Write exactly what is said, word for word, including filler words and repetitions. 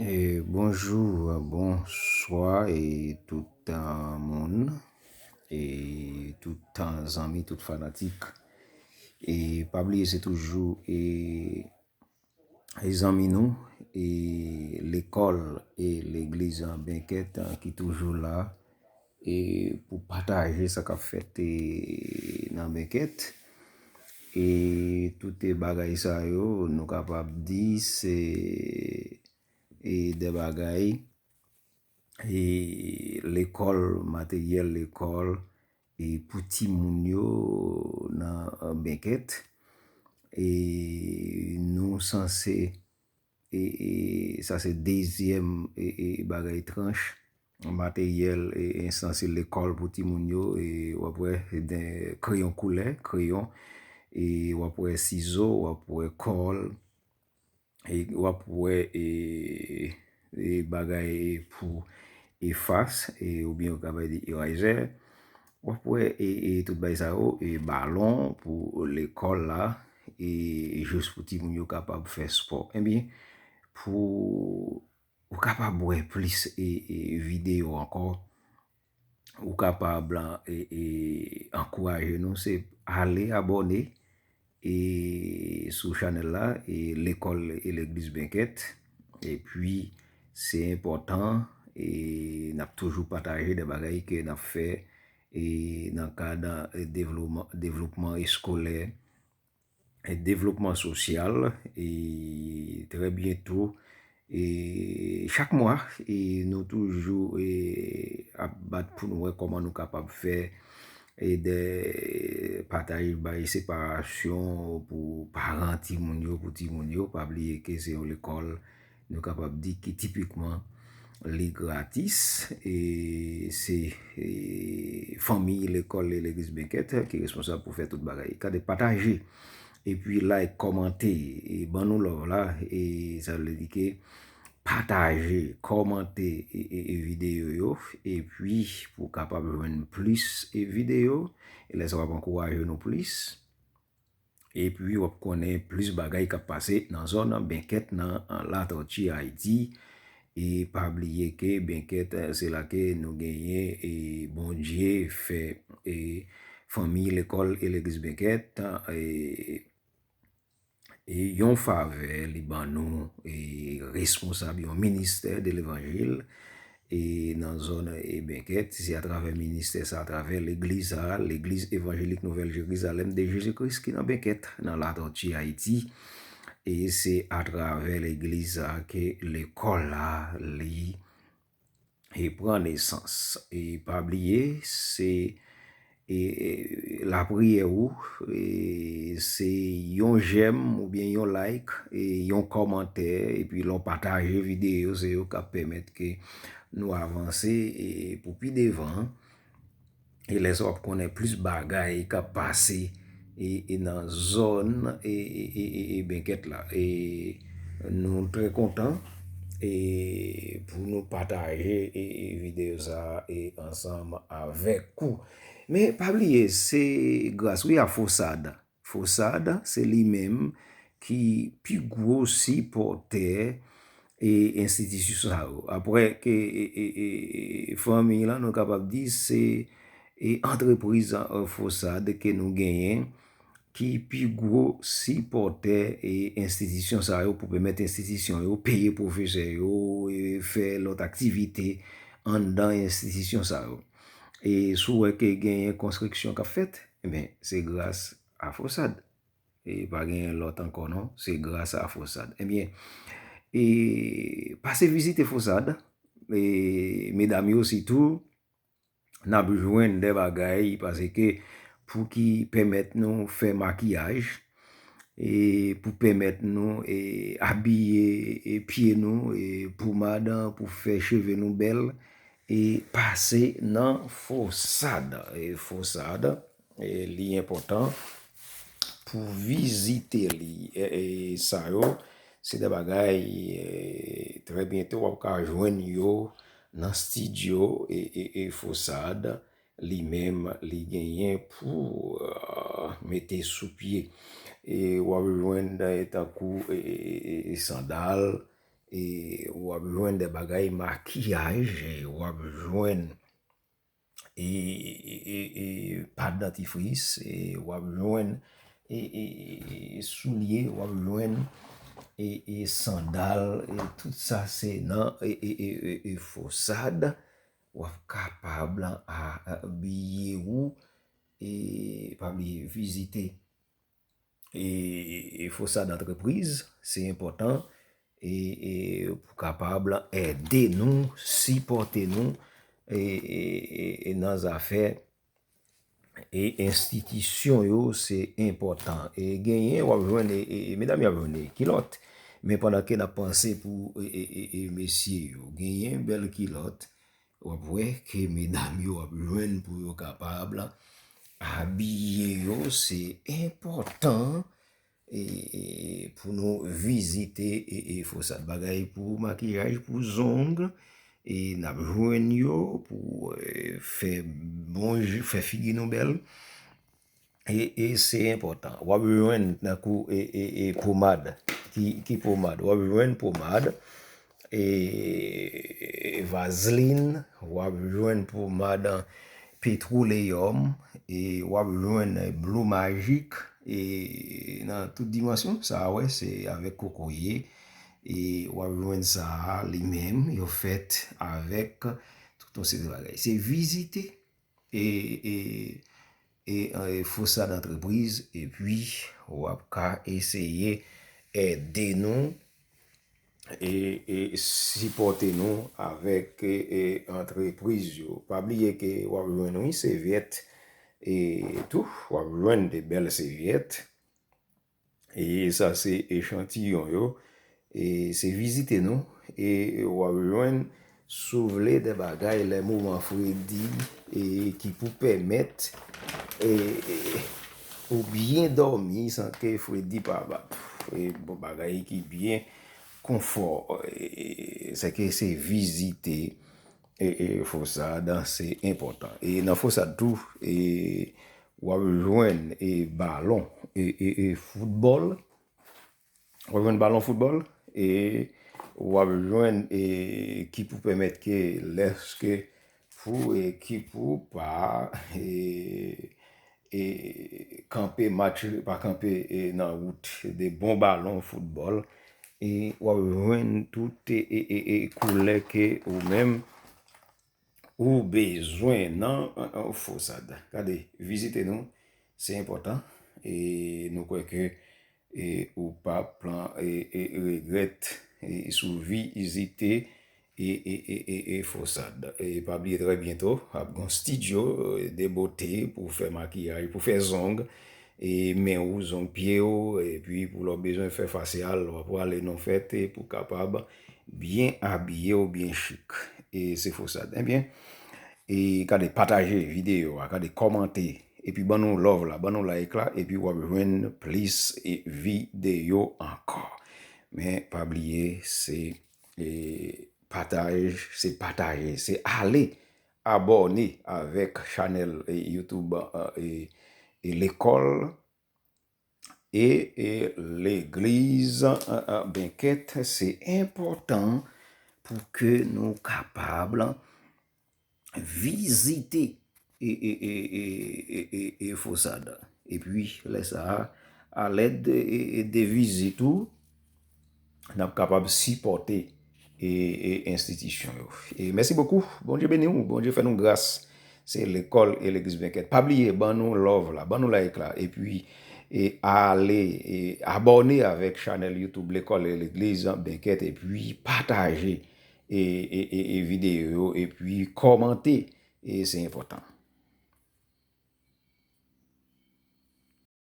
E bonjou, bonswa e tout uh, moun, e tout uh, zanmi, tout fanatik. E pa bliye se toujou e, e zanmi nou, e lekòl e legliz an Benkèt uh, ki toujou la e pou pataje sa k ap fèt e nan Benkèt. E tout e bagay sa yo, nou kapab di se e de bagay e lekòl, materyèl lekòl e pou timoun yo nan Benkèt. E nou sanse e, e sa se dezyèm e, e bagay tranch materyèl e enstansi lekòl pou timoun yo. E w ap wè kreyon koulè, kreyon, e w ap wè sizo, w ap wè kòl, e w ap wè e, e bagay pou efas e oubyen yo ka bay de eraser. W ap wè e, e tout bagay sa yo, e balon pou lekòl la, e jis pou timoun yo kapab fè spò. Ebyen, pou ou kapab wè plis e, e videyo ankò, ou kapab e, e ankouraje nou, se ale abòne e sou chanèl la, e lekòl e legliz Benkèt. Epi se enpòtan, e n ap toujou pataje de bagay ke n ap fè e nan kad e devlopman, devlopman eskolè, e devlopman sosyal, e trè byento e chak mwa e nou toujou e ap bat pou nou wè kòman nou kapab fè e de pataj bay separasyon pou paran timoun yo, pou timoun yo. Pa bliye ke se yon lekòl nou kapab di ki tipikman li gratis. E se e fanmi lekòl e legliz Benkèt ki responsab pou fè tout bagay. Gade, pataje epi like, kòmante, e ban nou love la. E sa vle di ke pataje, kòmante e, e, e videyo yo, epi pou kapab jwenn plis e videyo. E lè sa w ap ankouraje nou plis. Epi w ap konnen plis bagay k ap pase nan zòn Benkèt nan Latòti, Ayiti. E pa bliye ke Benkèt, eh, se la ke nou genyen e Bondye fè e fanmi lekòl e legliz Benkèt e, e yon favè, li ban nou e responsab yon ministè de levanjil e nan zòn e Benkèt. Se atravè ministè sa, atravè legliz sa, Legliz Evanjelik Nouvèl Jerizalèm de Jezi Kris ki nan Benkèt nan Latòti, Ayiti. E se atravè legliz sa ke lekòl la li e pran nesans. E pa bliye, se e, e lapriyè ou, e se yon j'aime oubyen yon like, e yon kòmantè, epi lè w pataje videyo, se yo k ap pèmèt ke nou avanse e pou pi devan. E lè sa w ap konnen plis bagay k ap pase e, e nan zòn e, e, e, e, e Benkèt la. E nou trè kontan e pou nou pataje e, e videyo sa e ansanm avèk ou. Men pa bliye, se gras wi a Fosad. Fosad, se li menm ki pi gwo sipòtè e enstitisyon sa yo. Apre ke e, e, e, e, fanmi lan, nou kapab di se e antrepriz e, Fosad ke nou genyen ki pi gwo sipòtè e enstitisyon sa yo pou pèmèt enstitisyon yo peye pwofesè yo, e fè lòt aktivite anndan enstitisyon sa yo. E si w wè ke genyen konstriksyon k ap fèt, ebyen, se gras a Fosad. E pa genyen lòt ankò non, se gras a Fosad. Ebyen, e pase vizite Fosad, e medam yo sitou, n ap jwenn de bagay, paske pou ki pèmèt nou fè makiyaj, e pou pèmèt nou e abiye e pye nou, e pomad, pou fè cheve nou bèl, e pase nan Fosad. E Fosad, e li enpòtan pou vizite li. E, e sa yo, se de bagay e, trè byento w ap ka jwenn yo nan estidyo e, e, e Fosad li menm li genyen pou e, mete sou pye. E w ap jwenn e, tankou e, e, e, e sandal, e w ap jwenn de bagay makiyaj, e w ap jwenn e, e, e, e pad dantifris, e w ap jwenn e, e, e, e soulye, w ap jwenn e, e sandal, e tout sa se nan e, e, e, e, e Fosad. W ap kapab a, abiye w, e pa bliye vizite e, e Fosad Antrepriz, se enpòtan, e, e pou kapab ede nou, sipòte nou e, e, e, e nan zafè e enstitisyon yo, se enpòtan. E genyen, w ap jwenn, e, e, e medam yo ap jwenn e kilòt, men pandan ke n ap panse pou e, e, e, e mesye yo, genyen bèl kilòt, w ap wè ke medam yo ap jwenn pou yo kapab abiye yo, se enpòtan e, e, pou nou vizite e, e Fosad. Bagay pou makiyaj, pou zong, e n ap jwenn yo pou e, fè bon, fè figi nou bèl. E, e se enpòtan. W ap jwenn tankou e, e, e pomad. Ki, ki pomad? W ap jwenn pomad, e vazlin, w ap jwenn pomad petwoleyòm, e w ap jwenn Blue Magic, e nan tout dimansyon, sa a wè, se avèk kokoye, e w ap jwenn sa a, li menm, yo fèt avèk tout yon seri de bagay. Se vizite e, e, e, e Fosad Antrepriz, epi w ap ka eseye ede nou e, e sipòte nou avèk e, e antrepriz yo. Pa bliye ke w ap jwenn, wi, sevyèt e tou, w ap jwenn de bèl sevyèt. E sa se echantiyon yo. E se vizite nou. E w ap jwenn, si w vle, de bagay lè moman fredi e ki pou pèmèt e, e ou byen dòmi san ke fredi pa bat. E bon, bagay ki byen konfò. E, se ke se vizite e, e Fosad, se enpòtan. E nan Fosad tou, e w ap jwenn e balon e, e, e foutbòl. W ap jwenn balon foutbòl e w ap jwenn e ki pou pèmèt ke lèske pou ekip ou pa e, e kanpe match, pa kanpe e nan wout, de bon balon foutbòl. E w ap jwenn tout e, e, e, e koulè ke ou menm ou bezwen nan, nan Fosad. Gade, vizite nou, se enpòtan. E nou kwè ke e ou p ap pran e, e regrèt e si w vizite e, e, e, e, e Fosad. E pa bliye, trè byento ap gon stidyo e de bote pou fè makiyaj, pou fè zong, e men w, zong pye w, epi pou lè w bezwen fè fasyal, w ap prale nan fèt e pou kapab byen abiye w, byen chik. E se Fosad. Ebyen, e gade, pataje videyo a, gade, kòmante, epi ban nou love la, ban nou like la, epi w ap jwenn plis e videyo ankò. Men pa bliye, se e pataj, se pataje, se ale abòne avèk chanèl e YouTube e, e lekòl e, e legliz e, e Benkèt. Se enpòtan pou ke nou kapab vizite e, e, e, e, e, e, e Fosad. Epi, lè sa a, alèd e, e, de vizit ou, n ap kapab sipòte e, e enstitisyon yo. E mèsi bokou. Bondye beni w. Bondye fè nou gras. Se lekòl e legliz Benkèt. Pa bliye, ban nou love la, ban nou like la. Epi, e ale e abòne avèk chanèl YouTube lekòl e legliz Benkèt. Epi pataje e, e, e, e videyo yo. Epi kòmante. E se enpòtan.